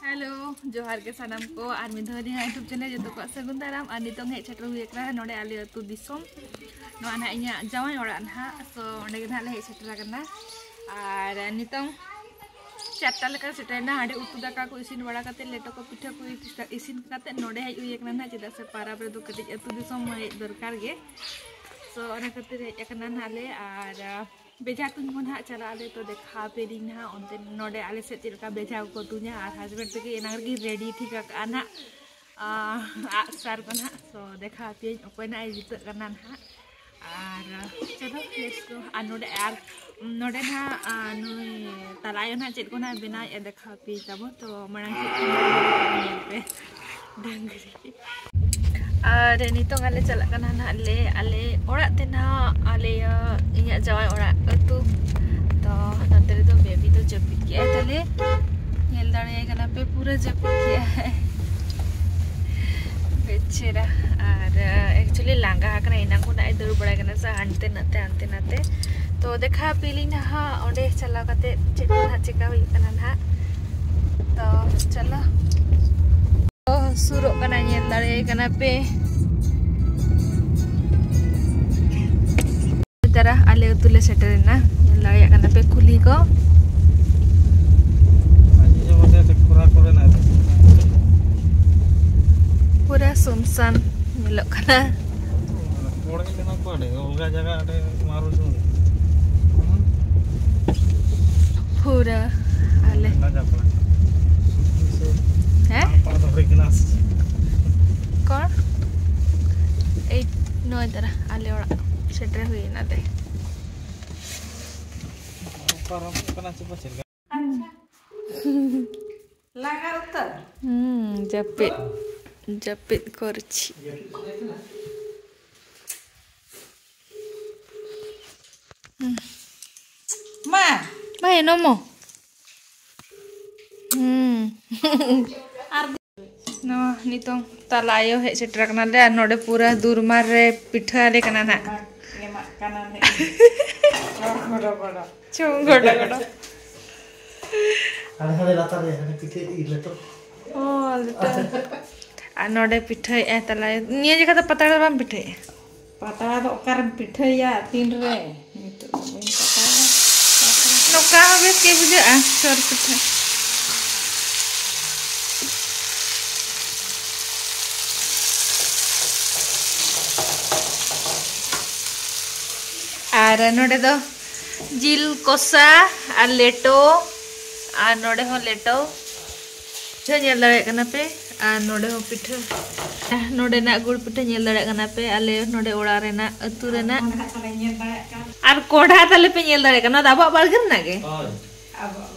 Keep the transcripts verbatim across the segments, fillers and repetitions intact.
Hello, ᱡᱚᱦᱟᱨ ᱜᱮ ᱥᱟᱱᱟᱢ ᱠᱚ, ᱟᱨ ᱢᱤᱫ ᱫᱷᱟᱣ ᱱᱤᱭᱟᱹ YouTube ᱪᱮᱱᱮᱞ ᱡᱚᱛᱚ ᱠᱚᱣᱟᱜ ᱥᱟᱹᱜᱩᱱ ᱫᱟᱨᱟᱢ᱾ ᱟᱨ ᱱᱤᱛᱚᱝ ᱦᱮᱡ ᱥᱮᱴᱮᱨ ᱦᱩᱭ ᱟᱠᱟᱱᱟ ᱱᱚᱰᱮ ᱟᱞᱮ ᱟᱹᱛᱩ ᱫᱤᱥᱚᱢ, ᱱᱚᱣᱟ ᱱᱟᱦᱟᱜ ᱤᱧᱟᱹᱜ ᱡᱟᱶᱟᱭ ᱚᱲᱟᱜ ᱱᱟᱦᱟᱜ᱾ ᱛᱚ ᱚᱸᱰᱮ ᱜᱮ ᱱᱟᱦᱟᱜ ᱞᱮ ᱦᱮᱡ ᱥᱮᱴᱮᱨ ᱟᱠᱟᱱᱟ᱾ ᱟᱨ ᱱᱤᱛᱚᱝ ᱪᱟᱨᱴᱟ ᱞᱮᱠᱟ ᱥᱮᱴᱮᱨᱮᱱᱟ᱾ ᱦᱟᱸᱰᱮ ᱩᱛᱩ ᱫᱟᱠᱟ ᱠᱚ ᱤᱥᱤᱱ ᱵᱟᱲᱟ ᱠᱟᱛᱮ, ᱞᱮᱴᱚ ᱠᱚ ᱯᱤᱴᱷᱟᱹ ᱠᱚ ᱤᱥᱤᱱ ᱠᱟᱛᱮ ᱱᱚᱰᱮ ᱦᱮᱡ ᱦᱩᱭ ᱟᱠᱟᱱᱟ ᱱᱟᱦᱟᱜ, ᱪᱮᱫᱟᱜ ᱥᱮ ᱯᱟᱨᱟᱵᱽ ᱨᱮᱫᱚ ᱠᱟᱹᱴᱤᱡ ᱟᱹᱛᱩ ᱫᱤᱥᱚᱢ ᱦᱮᱡ ᱫᱚᱨᱠᱟᱨ ᱜᱮ᱾ ᱛᱚ ᱚᱱᱟ ᱠᱷᱟᱹᱛᱤᱨ ᱦᱮᱡ ᱟᱠᱟᱱᱟ ᱱᱟᱦᱟᱜ ᱞᱮ᱾ ᱟᱨ ᱵᱮᱡᱷᱟ ᱛᱩᱧ ᱠᱚ ᱱᱟᱦᱟᱜ ᱪᱟᱞᱟᱜ ᱟᱞᱮ, ᱛᱚ ᱫᱮᱠᱷᱟᱣ ᱟᱯᱮᱭᱟᱞᱤᱧ ᱱᱟᱦᱟᱜ ᱚᱱᱛᱮ ᱱᱚᱰᱮ ᱟᱞᱮ ᱥᱮᱫ ᱪᱮᱫ ᱞᱮᱠᱟ ᱵᱮᱡᱷᱟ ᱠᱚᱠᱚ ᱛᱩᱧᱟ᱾ ᱟᱨ ᱦᱟᱥᱵᱮᱱᱰ ᱛᱟᱹᱠᱤᱱ ᱮᱱᱟᱝ ᱨᱮᱠᱤᱱ ᱨᱮᱰᱤ ᱴᱷᱤᱠ ᱟᱠᱟᱫᱼᱟ ᱱᱟᱦᱟᱜ, ᱟᱸ, ᱟᱜᱼᱥᱟᱨ ᱠᱚ ᱱᱟᱦᱟᱜ᱾ ᱛᱚ ᱫᱮᱠᱷᱟᱣ ᱟᱯᱮᱭᱟᱹᱧ ᱚᱠᱚᱭ ᱱᱟᱦᱟᱜ ᱮ ᱡᱤᱛᱟᱹᱜ ᱠᱟᱱᱟ ᱱᱟᱦᱟᱜ᱾ ᱟᱨ ᱪᱚᱞᱚ, let's go᱾ ᱟᱨ ᱱᱚᱰᱮ, ᱟᱨ ᱱᱚᱰᱮ ᱱᱟᱦᱟᱜ, ᱟᱸ, ᱱᱩᱭ ᱛᱟᱞᱟ ᱟᱭᱳ ᱱᱟᱦᱟᱜ ᱪᱮᱫ ᱠᱚ ᱱᱟᱦᱟᱜ ᱵᱮᱱᱟᱣᱮᱫᱼᱟ, ᱫᱮᱠᱷᱟᱣ ᱟᱯᱮᱭᱟᱹᱧ ᱛᱟᱵᱚ᱾ ᱛᱚ ᱢᱟᱲᱟᱝ ᱥᱮᱫ ᱠᱷᱚᱱ ᱧᱮᱞ ᱯᱮ, ᱰᱟᱝᱨᱤ᱾ ᱟᱨ ᱱᱤᱛᱚᱝ ᱟᱞᱮ ᱪᱟᱞᱟᱜ ᱠᱟᱱᱟ ᱱᱟᱦᱟᱜ ᱞᱮ, ᱟᱞᱮ ᱚᱲᱟᱜ ᱛᱮ ᱱᱟᱦᱟᱜ, ᱟᱞᱮᱭᱟᱜ, ᱤᱧᱟᱹᱜ ᱡᱟᱶᱟᱭ ᱚᱲᱟᱜ ᱟᱹᱛᱩ᱾ ᱛᱚ ᱱᱚᱛᱮ ᱨᱮᱫᱚ ᱵᱮᱵᱤ ᱫᱚ ᱡᱟᱹᱯᱤᱫ ᱠᱮᱜᱼᱟᱭ ᱛᱟᱞᱮ, ᱧᱮᱞ ᱫᱟᱲᱮᱭᱟᱭ ᱠᱟᱱᱟ ᱯᱮ, ᱯᱩᱨᱟᱹ ᱡᱟᱹᱯᱤᱫ ᱠᱮᱜᱼᱟᱭ᱾ ᱵᱮᱪᱮᱨᱟ᱾ ᱟᱨ actually ᱞᱟᱸᱜᱟ ᱟᱠᱟᱱᱟ, ᱮᱱᱟᱝ ᱠᱷᱚᱱᱟᱜ ᱮ ᱫᱟᱹᱲ ᱵᱟᱲᱟᱭ ᱠᱟᱱᱟ ᱥᱮ ᱦᱟᱱᱛᱮ ᱱᱟᱛᱮ, ᱦᱟᱱᱛᱮ ᱱᱟᱛᱮ᱾ ᱛᱚ ᱫᱮᱠᱷᱟᱣ ᱟᱯᱮᱭᱟᱞᱤᱧ ᱱᱟᱦᱟᱜ ᱚᱸᱰᱮ ᱪᱟᱞᱟᱣ ᱠᱟᱛᱮ ᱪᱮᱫ ᱠᱚ ᱱᱟᱦᱟᱜ ᱪᱮᱠᱟ ᱦᱩᱭᱩᱜ ᱠᱟᱱᱟ ᱱᱟᱦᱟᱜ᱾ ᱛᱚ ᱪᱚᱞᱚ᱾ ᱥᱩᱨᱚᱜ ᱠᱟᱱᱟ, ᱧᱮᱞ ᱫᱟᱲᱮᱭᱟᱭ ᱠᱟᱱᱟ ᱯᱮ᱾ ᱛᱟᱨᱟ ᱟᱞᱮ ᱟᱹᱛᱩ ᱞᱮ ᱥᱮᱴᱮᱨᱮᱱᱟ, ᱧᱮᱞ ᱫᱟᱲᱮᱭᱟᱜ ᱠᱟᱱᱟ ᱯᱮ ᱠᱩᱞᱦᱤ ᱠᱚ᱾ ᱯᱩᱨᱟᱹ ᱥᱩᱱᱥᱟᱱ ᱧᱮᱞᱚᱜ ᱠᱟᱱᱟ᱾ ᱚᱞᱜᱟ ᱡᱟᱭᱜᱟ ᱟᱹᱰᱤ ᱢᱟᱨᱩ ᱥᱩᱱ᱾ ᱯᱩᱨᱟᱹ ᱟᱞᱮ ᱞᱟᱡᱟ ᱯᱟᱲᱟ᱾ ᱦᱮᱸ? ᱟᱯᱟ ᱫᱚ ᱦᱩᱭ ᱠᱟᱱᱟ᱾ ᱠᱚᱬ? ᱮᱭ ᱱᱚᱭ ᱫᱟᱨᱟ ᱟᱞᱮ ᱚᱲᱟᱜ ᱥᱮᱴᱮᱨ ᱦᱩᱭ ᱮᱱᱟ ᱞᱮ᱾ ᱯᱟᱨᱚᱢ ᱠᱟᱱᱟ ᱪᱮ ᱯᱟᱪᱮ? ᱟᱪᱪᱷᱟ᱾ ᱞᱟᱸᱜᱟ ᱩᱛᱟᱹᱨ᱾ ᱦᱩᱸ, ᱡᱟᱹᱯᱤᱫ, ᱡᱟᱹᱯᱤᱫ ᱠᱚᱨᱪᱷᱤ᱾ ᱢᱟ᱾ ᱢᱟ, ᱮᱱᱚᱢᱚ᱾ ᱦᱩᱸ᱾ ᱟᱨ ᱱᱚᱣᱟ ᱱᱤᱛᱚᱝ ᱛᱟᱞᱟ ᱟᱭᱳ ᱦᱮᱡ ᱥᱮᱴᱮᱨ ᱟᱠᱟᱱᱟᱞᱮ, ᱟᱨ ᱱᱚᱰᱮ ᱯᱩᱨᱟᱹ ᱫᱩᱨᱢᱟᱨ ᱨᱮ ᱯᱤᱴᱷᱟᱹ ᱟᱞᱮ ᱠᱟᱱᱟ ᱱᱟᱜ᱾ ᱮᱢᱟᱜ ᱠᱟᱱᱟ ᱞᱮ᱾ ᱪᱚᱝ ᱜᱚᱰᱚ ᱜᱚᱰᱚ᱾ ᱦᱟᱱᱮ ᱦᱟᱱᱮ ᱞᱟᱛᱟᱨ ᱨᱮ ᱦᱟᱱᱮ ᱯᱤᱴᱷᱟᱹ ᱤᱨ ᱞᱮᱴᱚ᱾ ᱚ, ᱞᱮᱴᱚ᱾ ᱟᱨ ᱱᱚᱰᱮ ᱯᱤᱴᱷᱟᱹᱭᱮᱫᱼᱟᱭ ᱛᱟᱞᱟᱭ᱾ ᱱᱤᱭᱟᱹ ᱡᱚᱠᱷᱟ ᱫᱚ ᱯᱟᱛᱲᱟ ᱨᱮ ᱵᱟᱢ ᱯᱤᱴᱷᱟᱹᱭᱮᱫᱼᱟ? ᱯᱟᱛᱲᱟ ᱫᱚ ᱚᱠᱟᱨᱮᱢ ᱯᱤᱴᱷᱟᱹᱭᱟ ᱛᱤᱱ ᱨᱮ? ᱱᱤᱛᱚᱜ ᱫᱚ ᱵᱟᱹᱧ ᱯᱟᱛᱲᱟ᱾ ᱱᱚᱝᱠᱟ ᱦᱚᱸ ᱵᱮᱥ ᱜᱮ ᱵᱩᱡᱷᱟᱹᱜᱼᱟ ᱥᱚᱨ ᱯᱤᱴᱷᱟᱹ᱾ ᱟᱨ ᱱᱚᱰᱮ ᱫᱚ ᱡᱤᱞ ᱠᱚᱥᱟ ᱟᱨ ᱞᱮᱴᱚ, ᱟᱨ ᱱᱚᱰᱮ ᱦᱚᱸ ᱞᱮᱴᱚ᱾ ᱯᱤᱴᱷᱟᱹ ᱧᱮᱞ ᱫᱟᱲᱮᱭᱟᱜ ᱠᱟᱱᱟ ᱯᱮ, ᱟᱨ ᱱᱚᱰᱮ ᱦᱚᱸ ᱯᱤᱴᱷᱟᱹ᱾ ᱱᱚᱰᱮᱱᱟᱜ ᱜᱩᱲ ᱯᱤᱴᱷᱟᱹ ᱧᱮᱞ ᱫᱟᱲᱮᱭᱟᱜ ᱠᱟᱱᱟ ᱯᱮ, ᱟᱞᱮ ᱱᱚᱰᱮ ᱚᱲᱟᱜ ᱨᱮᱱᱟᱜ, ᱟᱹᱛᱩ ᱨᱮᱱᱟᱜ᱾ ᱟᱨ ᱠᱚᱰᱷᱟ ᱛᱟᱞᱮ ᱯᱮ ᱧᱮᱞ ᱫᱟᱲᱮᱭᱟᱜ ᱠᱟᱱᱟ, ᱱᱚᱣᱟ ᱫᱚ ᱟᱵᱚᱣᱟᱜ ᱵᱟᱲᱜᱮ ᱨᱮᱱᱟᱜ ᱜᱮ᱾ ᱦᱳᱭ᱾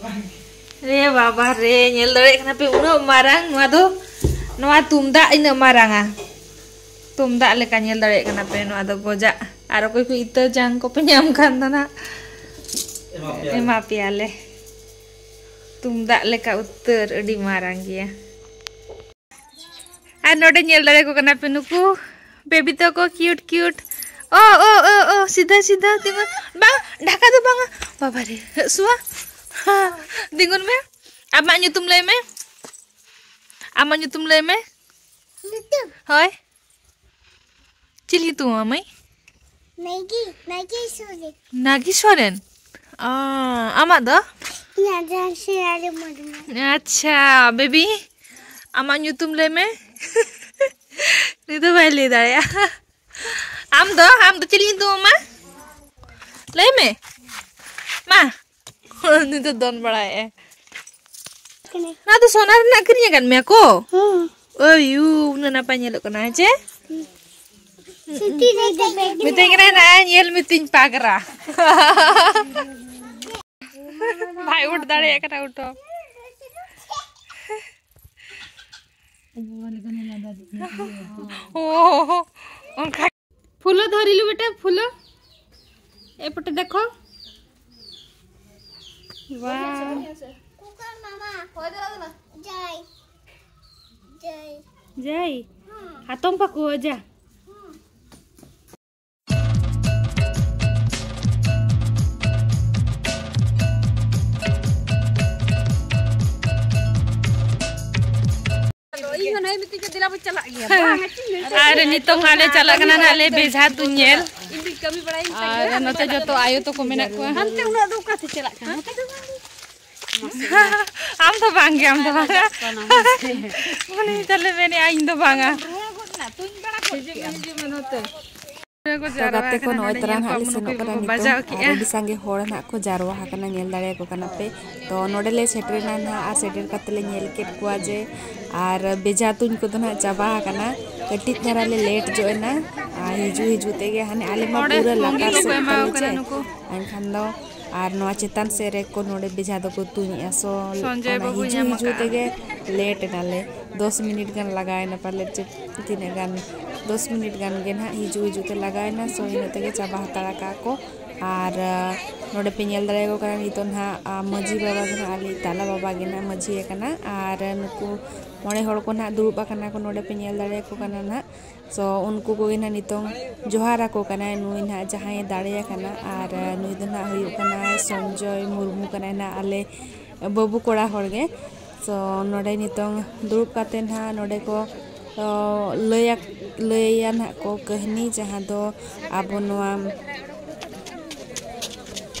ᱨᱮ ᱵᱟᱵᱟ ᱨᱮ, ᱧᱮᱞ ᱫᱟᱲᱮᱭᱟᱜ ᱠᱟᱱᱟ ᱯᱮ, ᱩᱱᱟᱹᱜ ᱢᱟᱨᱟᱝ ᱱᱚᱣᱟ ᱫᱚ, ᱱᱚᱣᱟ ᱛᱩᱢᱫᱟᱜ ᱤᱱᱟᱹᱜ ᱢᱟᱨᱟᱝᱟ᱾ ᱛᱩᱢᱫᱟᱜ ᱞᱮᱠᱟ ᱧᱮᱞ ᱫᱟᱲᱮᱭᱟᱜ ᱠᱟᱱᱟ ᱯᱮ, ᱱᱚᱣᱟ ᱫᱚ ᱜᱚᱡᱟᱜ᱾ ᱟᱨ ᱚᱠᱚᱭ ᱠᱚ ᱤᱛᱟᱹ ᱡᱟᱝ ᱠᱚᱯᱮ ᱧᱟᱢ ᱠᱷᱟᱱ ᱫᱚ ᱱᱟᱜ ᱮᱢᱟ ᱯᱮᱭᱟᱞᱮ᱾ ᱮᱢᱟ ᱯᱮᱭᱟᱞᱮ᱾ ᱛᱩᱢᱫᱟᱜ ᱞᱮᱠᱟ ᱩᱛᱟᱹᱨ, ᱟᱹᱰᱤ ᱢᱟᱨᱟᱝ ᱜᱮᱭᱟ᱾ ᱟᱨ ᱱᱚᱰᱮ ᱧᱮᱞ ᱫᱟᱲᱮ ᱠᱚ ᱠᱟᱱᱟ ᱯᱮ ᱱᱩᱠᱩ ᱵᱮᱵᱤ ᱛᱟᱠᱚ, ᱠᱤᱭᱩᱴ ᱠᱤᱭᱩᱴ᱾ ᱳ, ᱳ, ᱳ, ᱳ, ᱥᱤᱫᱷᱟᱹ, ᱥᱤᱫᱷᱟᱹ, ᱛᱤᱸᱜᱩ᱾ ᱵᱟᱝ, ᱰᱷᱟᱠᱟ ᱫᱚ ᱵᱟᱝᱟ᱾ ᱵᱟᱵᱟ ᱨᱮ, ᱦᱮᱡ ᱥᱩᱣᱟ᱾ ᱦᱟ, ᱛᱤᱸᱜᱩᱱ ᱢᱮ᱾ ᱟᱢᱟᱜ ᱧᱩᱛᱩᱢ ᱞᱟᱹᱭ ᱢᱮ᱾ ᱟᱢᱟᱜ ᱧᱩᱛᱩᱢ ᱞᱟᱹᱭ ᱢᱮ᱾ ᱧᱩᱛᱩᱢ? ᱦᱳᱭ᱾ ᱪᱤᱞᱤ ᱧᱩᱛᱩᱢ ᱟᱢᱟᱭ? ᱱᱟᱜᱤ, ᱱᱟᱜᱤ ᱥᱚᱨᱮᱱ᱾ ᱱᱟᱜᱤ ᱥᱚᱨᱮᱱ? ᱚ, ᱟᱢᱟᱜ ᱫᱚ? ᱤᱧᱟᱜ ᱫᱚ ᱥᱤᱨᱟᱞᱤ ᱢᱩᱨᱢᱩ᱾ ᱟᱪᱪᱷᱟ, ᱵᱮᱵᱤ, ᱟᱢᱟᱜ ᱧᱩᱛᱩᱢ ᱞᱟᱹᱭ ᱢᱮ᱾ ᱩᱱᱤ ᱫᱚ ᱵᱟᱭ ᱞᱟᱹᱭ ᱫᱟᱲᱮᱭᱟᱜᱼᱟ᱾ ᱟᱢ ᱫᱚ, ᱟᱢ ᱫᱚ ᱪᱤᱞᱤ ᱧᱩᱛᱩᱢ ᱟᱢᱟ? ᱞᱟᱹᱭ ᱢᱮ᱾ ᱢᱟ᱾ ᱩᱱᱤ ᱫᱚ ᱫᱚᱱ ᱵᱟᱲᱟᱭᱮᱫᱼᱟᱭ᱾ ᱠᱟᱱᱟᱭ᱾ ᱱᱚᱣᱟ ᱫᱚ ᱥᱚᱱᱟ ᱨᱮᱱᱟᱜ ᱠᱤᱨᱤᱧ ᱟᱠᱟᱫ ᱢᱮᱭᱟ ᱠᱚ? ᱦᱩᱸ᱾ ᱳᱭ ᱭᱩ, ᱩᱱᱟᱹᱜ ᱱᱟᱯᱟᱭ ᱧᱮᱞᱚᱜ ᱠᱟᱱᱟ, ᱦᱮᱸ ᱪᱮ? ᱥᱩᱛᱤ ᱨᱮ ᱫᱚ ᱵᱮᱜᱽ ᱢᱤᱛᱟᱹᱧ ᱠᱟᱱᱟᱭ, "ᱱᱟ, ᱧᱮᱞ ᱢᱮᱛᱤᱧ ᱯᱟᱜᱽᱨᱟ᱾" ᱵᱟᱭ ᱩᱰ ᱫᱟᱲᱮᱭᱟᱜ ᱠᱟᱱᱟ, ᱩᱰ ᱦᱚᱸ᱾ ᱳ, ᱚᱱᱠᱟ᱾ फूलो धरिलु बेटा, फूलो। एपटे देखो। वाह। कुकर मामा। जय। जय। जय। हाँ। हाथों पकड़ो, जा। हाँ। ᱢᱤᱛᱟᱹᱧ ᱠᱟᱱᱟ, "ᱫᱮᱞᱟ ᱵᱚᱱ ᱪᱟᱞᱟᱜ ᱜᱮᱭᱟ, ᱵᱟᱝ, ᱪᱮᱫ ᱤᱧ ᱢᱮᱱ ᱠᱮᱫᱟ?" ᱟᱨ ᱱᱤᱛᱚᱝ ᱦᱟᱸᱜ ᱞᱮ ᱪᱟᱞᱟᱜ ᱠᱟᱱᱟ ᱱᱟᱦᱟᱜ ᱞᱮ ᱵᱮᱡᱷᱟ ᱛᱩᱧ ᱧᱮᱞ᱾ ᱤᱧ ᱫᱚᱧ ᱠᱟᱹᱢᱤ ᱵᱟᱲᱟᱭᱟᱹᱧ ᱠᱷᱟᱡ ᱟᱨ ᱜᱮ᱾ ᱱᱚᱛᱮ ᱡᱚᱛᱚ ᱟᱭᱳ ᱛᱟᱠᱚ ᱢᱮᱱᱟᱜ ᱠᱚᱣᱟ᱾ ᱦᱟᱱᱛᱮ ᱩᱱᱟᱹᱜ ᱫᱚ ᱚᱠᱟ ᱛᱮ ᱪᱟᱞᱟᱜ ᱠᱟᱱᱟ? ᱦᱟᱱᱛᱮ ᱫᱚ ᱵᱟᱝ᱾ ᱟᱢ ᱫᱚ ᱵᱟᱝ ᱜᱮ, ᱟᱢ ᱫᱚ ᱵᱟᱝᱟ᱾ ᱩᱱᱤ ᱛᱟᱦᱞᱮ ᱢᱮᱱᱮᱜᱼᱟ, ᱤᱧ ᱫᱚ ᱵᱟᱝᱟ᱾ ᱨᱩᱣᱟᱹᱲ ᱜᱚᱫ ᱮᱱᱟ, ᱛᱩᱧ ᱵᱟᱲᱟ ᱜᱚᱫ ᱠᱮᱜᱼᱟ᱾ ᱦᱤᱡᱩᱜ ᱢᱮ, ᱦᱤᱡᱩᱜ ᱢᱮ ᱱᱚᱛᱮ᱾ ᱛᱚ ᱜᱟᱛᱮ ᱠᱚ, ᱱᱚᱜᱼᱚᱭ ᱛᱚᱨᱟ ᱱᱟᱦᱟᱜ ᱞᱮ ᱥᱮᱱᱚᱜ ᱠᱟᱱᱟ ᱱᱤᱛᱚᱝ᱾ ᱟᱨ ᱟᱹᱰᱤ ᱥᱟᱸᱜᱮ ᱦᱚᱲ ᱱᱟᱦᱟᱜ ᱠᱚ ᱡᱟᱨᱣᱟ ᱟᱠᱟᱱᱟ, ᱧᱮᱞ ᱫᱟᱲᱮᱭᱟᱠᱚ ᱠᱟᱱᱟ ᱯᱮ᱾ ᱛᱚ ᱱᱚᱰᱮ ᱞᱮ ᱥᱮᱴᱮᱨᱮᱱᱟ ᱱᱟᱦᱟᱜ, ᱟᱨ ᱥᱮᱴᱮᱨ ᱠᱟᱛᱮ ᱞᱮ ᱧᱮᱞ ᱠᱮᱫ ᱠᱚᱣᱟ ᱡᱮ, ᱟᱨ ᱵᱮᱡᱷᱟ ᱛᱩᱧ ᱠᱚᱫᱚ ᱱᱟᱦᱟᱜ ᱪᱟᱵᱟ ᱟᱠᱟᱱᱟ᱾ ᱠᱟᱹᱴᱤᱡ ᱫᱷᱟᱨᱟ ᱞᱮ ᱞᱮᱴ ᱧᱚᱜ ᱮᱱᱟ, ᱟᱨ ᱦᱤᱡᱩᱜ ᱦᱤᱡᱩᱜ ᱛᱮᱜᱮ ᱦᱟᱱᱮ ᱟᱞᱮ ᱢᱟ ᱱᱚᱰᱮ ᱯᱩᱨᱟᱹ ᱯᱩᱸᱜᱤ ᱞᱟᱛᱟᱨ ᱠᱚᱠᱚ ᱥᱮᱫ ᱮᱢᱟᱣ ᱛᱟᱞᱮ ᱠᱟᱱᱟ ᱪᱮ᱾ ᱱᱩᱠᱩ᱾ ᱮᱱᱠᱷᱟᱱ ᱫᱚ ᱟᱨ ᱱᱚᱣᱟ ᱪᱮᱛᱟᱱ ᱥᱮᱫ ᱨᱮᱠᱚ ᱱᱚᱰᱮ ᱵᱮᱡᱷᱟ ᱫᱚᱠᱚ ᱛᱩᱧᱮᱜᱼᱟ᱾ ᱥᱚ ᱥᱚᱧᱡᱚᱭ ᱚᱱᱟ ᱵᱟᱹᱵᱩᱭ ᱦᱤᱡᱩᱜ ᱧᱟᱢ ᱦᱤᱡᱩᱜ ᱟᱠᱟᱫᱼᱟ᱾ ᱛᱮᱜᱮ ᱞᱮᱴ ᱮᱱᱟᱞᱮ, ᱫᱚᱥ ᱢᱤᱱᱤᱴ ᱜᱟᱱ ᱞᱟᱜᱟᱣᱮᱱᱟ ᱯᱟᱞᱮᱫ ᱪᱮ, ᱛᱤᱱᱟᱹᱜ ᱜᱟᱱ, ᱫᱚᱥ ᱢᱤᱱᱤᱴ ᱜᱟᱱ ᱜᱮ ᱱᱟᱦᱟᱜ ᱦᱤᱡᱩᱜ ᱦᱤᱡᱩᱜ ᱛᱮ ᱞᱟᱜᱟᱣᱮᱱᱟ᱾ ᱥᱚ ᱤᱱᱟᱹᱜ ᱛᱮᱜᱮ ᱪᱟᱵᱟ ᱦᱟᱛᱟᱲ ᱟᱠᱟᱫ ᱠᱚ᱾ ᱟᱨ ᱟᱨ ᱱᱚᱰᱮ ᱯᱮ ᱧᱮᱞ ᱫᱟᱲᱮᱭᱟᱠᱚ ᱠᱟᱱᱟ, ᱱᱤᱛᱚᱜ ᱱᱟᱦᱟᱜ ᱢᱟᱹᱡᱷᱤ ᱵᱟᱵᱟ ᱜᱮ ᱱᱟᱦᱟᱜ, ᱟᱞᱮ ᱛᱟᱞᱟ ᱵᱟᱵᱟ ᱜᱮ ᱱᱟᱦᱟᱜ ᱢᱟᱹᱡᱷᱤ ᱟᱠᱟᱱᱟ᱾ ᱟᱨ ᱱᱩᱠᱩ ᱢᱚᱬᱮ ᱦᱚᱲ ᱠᱚ ᱱᱟᱦᱟᱜ ᱫᱩᱲᱩᱵ ᱟᱠᱟᱱᱟ ᱠᱚ, ᱱᱚᱰᱮ ᱯᱮ ᱧᱮᱞ ᱫᱟᱲᱮᱭᱟᱠᱚ ᱠᱟᱱᱟ ᱱᱟᱦᱟᱜ᱾ ᱥᱚ ᱩᱱᱠᱩ ᱠᱚᱜᱮ ᱱᱟᱦᱟᱜ ᱱᱤᱛᱚᱝ ᱡᱚᱦᱟᱨ ᱟᱠᱚ ᱠᱟᱱᱟᱭ ᱱᱩᱭ ᱱᱟᱦᱟᱜ ᱡᱟᱦᱟᱸᱭᱮ ᱫᱟᱲᱮ ᱟᱠᱟᱱᱟ᱾ ᱟᱨ ᱱᱩᱭ ᱫᱚ ᱱᱟᱦᱟᱜ ᱦᱩᱭᱩᱜ ᱠᱟᱱᱟ ᱥᱚᱧᱡᱚᱭ ᱢᱩᱨᱢᱩ ᱠᱟᱱᱟᱭ ᱱᱟᱦᱟᱜ, ᱟᱞᱮ ᱵᱟᱹᱵᱩ ᱠᱚᱲᱟ ᱦᱚᱲ ᱜᱮ᱾ ᱥᱚ ᱱᱚᱰᱮ ᱱᱤᱛᱚᱝ ᱫᱩᱲᱩᱵ ᱠᱟᱛᱮ ᱱᱟᱦᱟᱜ ᱱᱚᱰᱮ ᱠᱚ, ᱚ, ᱞᱟᱹᱭᱟ, ᱞᱟᱹᱭᱟ ᱱᱟᱦᱟᱜ ᱠᱚ ᱠᱟᱹᱦᱱᱤ, ᱡᱟᱦᱟᱸ ᱫᱚ ᱟᱵᱚ ᱱᱚᱣᱟ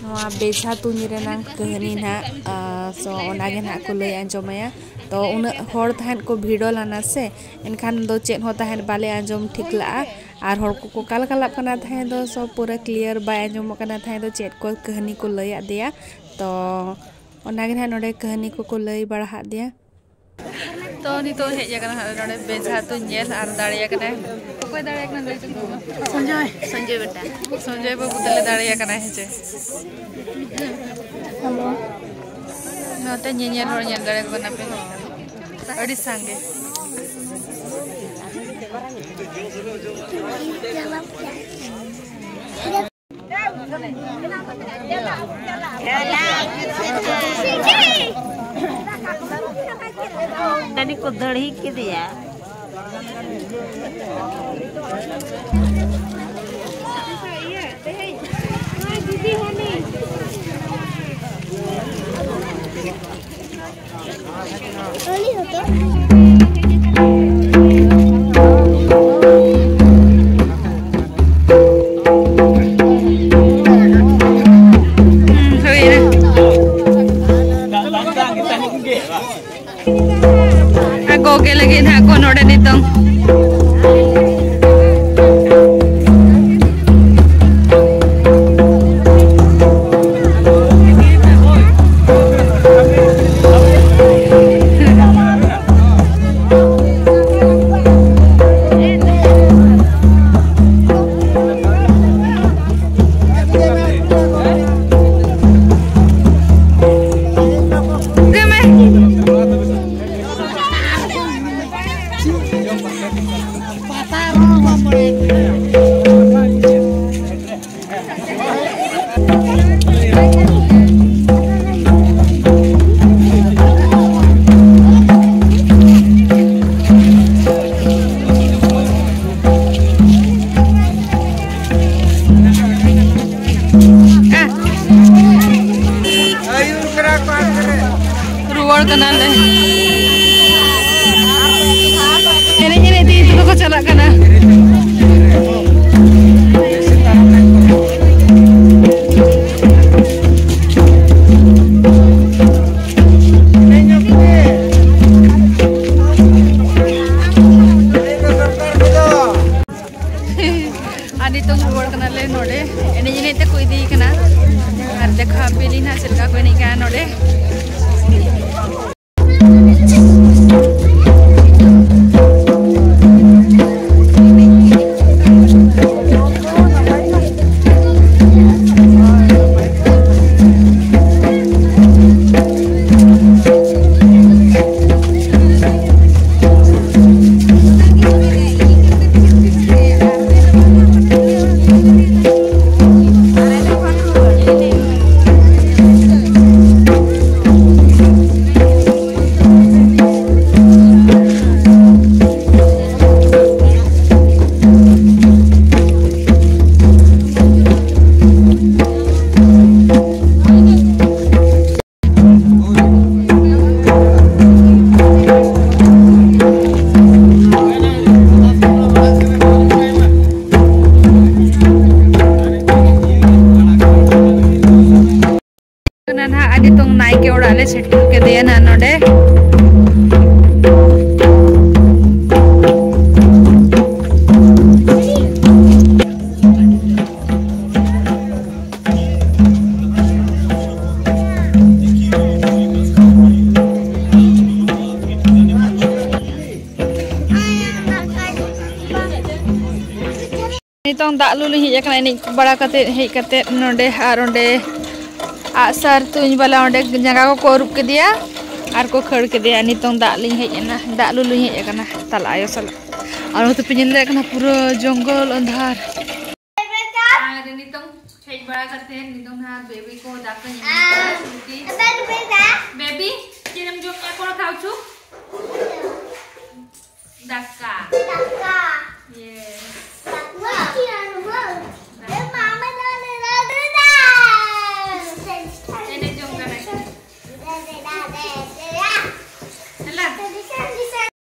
ᱱᱚᱣᱟ ᱵᱮᱡᱷᱟ ᱛᱩᱧ ᱨᱮᱱᱟᱝ ᱠᱟᱹᱦᱱᱤ ᱱᱟᱦᱟᱜ, ᱟ, ᱥᱚ ᱚᱱᱟᱜᱮ ᱱᱟᱦᱟᱜ ᱠᱚ ᱞᱟᱹᱭ ᱟᱸᱡᱚᱢᱟᱭᱟ᱾ ᱛᱚ ᱩᱱᱟᱹᱜ ᱦᱚᱲ ᱛᱟᱦᱮᱸᱫ ᱠᱚ ᱵᱷᱤᱲᱚ ᱞᱮᱱᱟ ᱥᱮ, ᱮᱱᱠᱷᱟᱱ ᱫᱚ ᱪᱮᱫ ᱦᱚᱸ ᱛᱟᱦᱮᱸᱫ ᱵᱟᱞᱮ ᱟᱸᱡᱚᱢ ᱴᱷᱤᱠ ᱞᱟᱜᱼᱟ᱾ ᱟᱨ ᱦᱚᱲ ᱠᱚᱠᱚ ᱠᱟᱞᱠᱟᱞᱟᱜ ᱠᱟᱱᱟ ᱛᱟᱦᱮᱸᱫ ᱫᱚ, ᱥᱚ ᱯᱩᱨᱟᱹ ᱠᱞᱤᱭᱟᱨ ᱵᱟᱭ ᱟᱸᱡᱚᱢᱚᱜ ᱠᱟᱱᱟ ᱛᱟᱦᱮᱸᱫ ᱫᱚ ᱪᱮᱫ ᱠᱚ ᱠᱟᱹᱦᱱᱤ ᱠᱚ ᱞᱟᱹᱭᱟᱫ ᱫᱮᱭᱟ᱾ ᱛᱚ ᱚᱱᱟᱜᱮ ᱱᱟᱦᱟᱜ ᱱᱚᱰᱮ ᱠᱟᱹᱦᱱᱤ ᱠᱚᱠᱚ ᱞᱟᱹᱭ ᱵᱟᱲᱟ ᱦᱟᱫ ᱫᱮᱭᱟ᱾ ᱛᱚ ᱱᱤᱛᱚᱜ ᱦᱮᱡ ᱟᱠᱟᱱᱟ ᱦᱟᱸᱜ ᱱᱚᱰᱮ ᱵᱮᱡᱷᱟ ᱛᱩᱧ ᱧᱮᱞ, ᱟᱨ ᱫᱟᱲᱮᱭᱟᱠᱟᱱᱟᱭ᱾ ᱚᱠᱚᱭ ᱫᱟᱲᱮᱭᱟᱠᱟᱱᱟ ᱞᱟᱹᱭ ᱪᱚ ᱢᱮ᱾ ᱥᱚᱧᱡᱚᱭ᱾ ᱥᱚᱧᱡᱚᱭ ᱵᱮᱴᱟ᱾ ᱥᱚᱧᱡᱚᱭ ᱵᱟᱹᱵᱩ ᱛᱟᱞᱮ ᱫᱟᱲᱮᱭᱟᱠᱟᱱᱟᱭ ᱦᱮᱸ ᱪᱮ᱾ ᱦᱮᱞᱳ᱾ ᱱᱚᱛᱮ ᱧᱮᱧᱮᱞ ᱦᱚᱲ ᱧᱮᱞ ᱫᱟᱲᱮᱭᱟᱠᱚ ᱠᱟᱱᱟ ᱯᱮ᱾ ᱟᱹᱰᱤ ᱥᱟᱸᱜᱮ᱾ ᱡᱟᱹᱱᱤᱡ ᱠᱚ ᱫᱟᱹᱲᱦᱤ ᱠᱮᱫᱮᱭᱟ᱾ ᱟᱠᱚ ᱜᱮ ᱞᱟᱹᱜᱤᱫ ᱦᱟᱸᱜ ᱠᱚ ᱱᱚᱰᱮ ᱱᱤᱛᱚᱝ᱾ ᱨᱩᱣᱟᱹᱲ ᱠᱟᱱᱟᱞᱮ᱾ ᱮᱱᱮᱡ ᱮᱱᱮᱡ ᱛᱮ ᱱᱤᱛᱚᱜ ᱫᱚᱠᱚ ᱪᱟᱞᱟᱜ ᱠᱟᱱᱟ᱾ ᱟᱨ ᱱᱤᱛᱚᱝ ᱨᱩᱣᱟᱹᱲ ᱠᱟᱱᱟᱞᱮ ᱱᱚᱰᱮ᱾ ᱮᱱᱮᱡ ᱮᱱᱮᱡ ᱛᱮᱠᱚ ᱤᱫᱤᱭᱮ ᱠᱟᱱᱟ᱾ ᱟᱨ ᱫᱮᱠᱷᱟᱣ ᱟᱯᱮᱭᱟᱞᱤᱧ ᱱᱟᱦᱟᱜ ᱪᱮᱫ ᱞᱮᱠᱟ ᱠᱚ ᱮᱱᱮᱡ ᱠᱟᱱᱟ ᱱᱚᱰᱮ᱾ ᱱᱤᱛᱚᱝ ᱫᱟᱜ ᱞᱩ ᱞᱤᱧ ᱦᱮᱡ ᱟᱠᱟᱱᱟ, ᱮᱱᱮᱡ ᱵᱟᱲᱟ ᱠᱟᱛᱮ ᱦᱮᱡ ᱠᱟᱛᱮ ᱱᱚᱰᱮ ᱟᱨ ᱚᱸᱰᱮ ᱟᱜᱼᱥᱟᱨ ᱛᱩᱧ ᱵᱟᱞᱟ ᱚᱸᱰᱮ ᱡᱟᱸᱜᱟ ᱠᱚᱠᱚ ᱟᱹᱨᱩᱵ ᱠᱮᱫᱮᱭᱟ ᱟᱨ ᱠᱚ ᱠᱷᱟᱹᱲ ᱠᱮᱫᱮᱭᱟ᱾ ᱱᱤᱛᱚᱝ ᱫᱟᱜ ᱞᱤᱧ ᱦᱮᱡ ᱮᱱᱟ, ᱫᱟᱜ ᱞᱩ ᱞᱤᱧ ᱦᱮᱡ ᱟᱠᱟᱱᱟ ᱛᱟᱞᱟ ᱟᱭᱳ ᱥᱟᱞᱟᱜ᱾ ᱟᱨ ᱱᱚᱛᱮ ᱯᱮ ᱧᱮᱞ ᱫᱟᱲᱮᱭᱟᱜ ᱠᱟᱱᱟ ᱯᱩᱨᱟᱹ ᱡᱚᱝᱜᱚᱞ ᱟᱸᱫᱷᱟᱨ᱾ ᱟᱨ ᱱᱤᱛᱚᱝ ᱦᱮᱡ ᱵᱟᱲᱟ ᱠᱟᱛᱮ ᱱᱤᱛᱚᱝ ᱱᱟᱦᱟᱜ ᱵᱮᱵᱤ ᱠᱚ ᱫᱟᱠᱟᱧ ᱮᱢᱟ ᱠᱚᱣᱟ, ᱥᱩᱴᱤ᱾ ᱵᱮᱵᱤ, ᱪᱮᱫ ᱮᱢ ᱡᱚᱢᱮᱜᱼᱟ? ᱠᱚᱲᱟ ᱠᱷᱟᱣ ᱪᱩ? ᱫᱟᱠᱟ᱾ ᱫᱟᱠᱟ᱾ Yes. ᱫᱟᱠᱟ᱾ ᱮ, ᱢᱟᱢᱟ ᱫᱚ ᱞᱮ ᱫᱟᱠᱟ᱾ ᱮᱱᱮᱡ ᱡᱚᱝ ᱠᱟᱱᱟ ᱠᱤᱱ᱾ ᱦᱮᱞᱟ᱾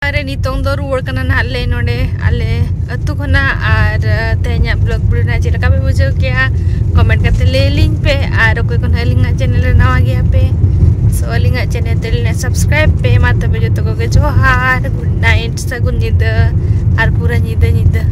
ᱟᱨ ᱱᱤᱛᱚᱝ ᱫᱚ ᱨᱩᱣᱟᱹᱲ ᱠᱟᱱᱟ ᱱᱟᱦᱟᱜ ᱞᱮ ᱱᱚᱰᱮ ᱟᱞᱮ ᱟᱹᱛᱩ ᱠᱷᱚᱱᱟᱜ᱾ ᱟᱨ ᱛᱮᱦᱮᱧᱟᱜ vlog video ᱱᱟᱦᱟᱜ ᱪᱮᱫ ᱞᱮᱠᱟ ᱯᱮ ᱵᱩᱡᱷᱟᱹᱣ ᱠᱮᱜᱼᱟ, comment ᱠᱟᱛᱮ ᱞᱟᱹᱭ ᱟᱹᱞᱤᱧ ᱯᱮ᱾ ᱟᱨ ᱚᱠᱚᱭ ᱠᱚ ᱱᱟᱦᱟᱜ ᱟᱹᱞᱤᱧᱟᱜ channel ᱨᱮ ᱱᱟᱣᱟ ᱜᱮᱭᱟ ᱯᱮ, so ᱟᱹᱞᱤᱧᱟᱜ channel ᱛᱮ ᱟᱹᱞᱤᱧᱟᱜ subscribe ᱯᱮ᱾ ᱢᱟ ᱛᱚᱵᱮ ᱡᱚᱛᱚ ᱠᱚᱜᱮ ᱡᱚᱦᱟᱨ, good night, ᱥᱟᱹᱜᱩᱱ ᱧᱤᱫᱟᱹ, ᱟᱨ ᱯᱩᱨᱟᱹ ᱧᱤᱫᱟᱹ ᱧᱤᱫᱟᱹ᱾